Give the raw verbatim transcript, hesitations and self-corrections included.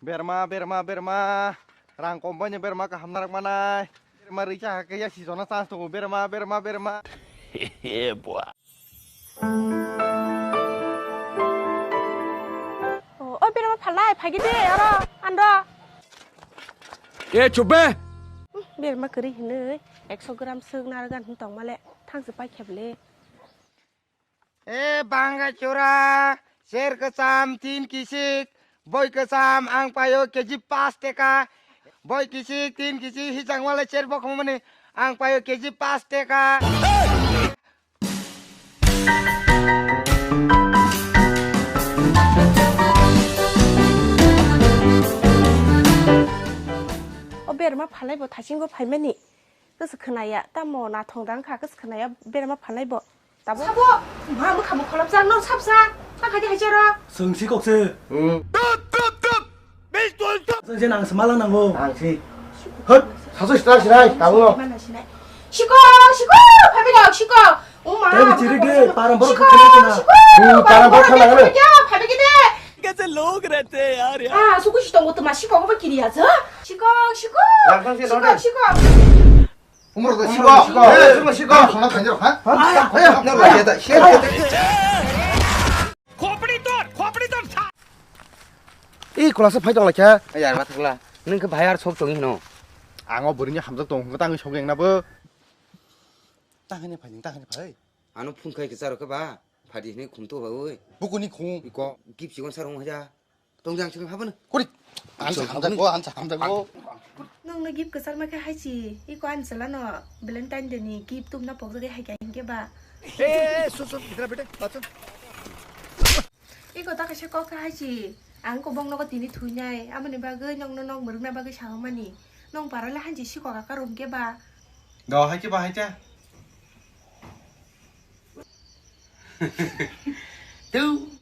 Berma, berma, berma. Rang kom bai no berma kaham narak manai. Berma rikha hakhe ya si jona chance tongo. Berma, berma, berma. O, o berma phalai, phagi de, aro, ando. Ke chup be. Berma kwrwi hinwi, ekso gram swk narwgan hin tongmale, thangse pai kheble. E banga chura, ser kwcham tin kisik, boi kwcham ang paio keji pas teka, boi kisik tin kisik hichang wale ser bokhomani ang paio keji pas teka. O berma phalai bo thasingo phaimani. Kis khwnaya, tamo nathong dang kha, kis khwnaya, berma phalai bo. Tabo. Sabo, ma mukha mukha lobjak, no sabsa, ta khaidi hai jora. Sengsi kokse. Hmm. Tut, tut, tut. Bil tut, tut. Sengsi nang semalang nango. Ang si. Hut, sasu sitra sirai, tabo. Mana sinai? Siko, siko, phabi rok, siko. Uma, tei bichiri de, parang borok khakhe na. Siko, hmm, parang borok khakhe na. Phabi gide. कैसे लोग रहते हैं यार, यार। Ah, suku sitong ko tuma siko ko kiri aja. Siko, siko. Langsung si siko, lode. Siko. Umur da siko. Umur da siko. Eh, siko, siko. Sana thanjak, ha? Ha? Ayo, ayo. Na lagi da, siko. Khopri tor, khopri tor. Ih, kolasa phai tong laikha. Ay, yar, mathakla. Nung ke bayar sok tong hino. Ang o bwrwini hamjak tong, tangwi sok yang na bo. Tangani phai, tangani phai. Ano phung khai ke charo ke ba. Phadi hinwi khum to ba oi. Bukuni khum. Iko gip chikon sarung haja. Tong jang chikon habano. Kuri. Ansa hamjak go, ansa hamjak go. Nong no gip kesar ma khe hai chi. Iko an chala no. Valentine day ni gip tum na pok jagwi hai kha hinkhe ba. Eh, eh, eh, sun, sun, bitra bete, bachun. Iko ta kaisa kok kha hai chi. Ang ko bong nogo tini thuinai. Amoni bagwi nong no nong muruk na bagwi sa mani. Nong para le hanji siko ka karum ke ba. Do hai ke ba hai cha. Tu.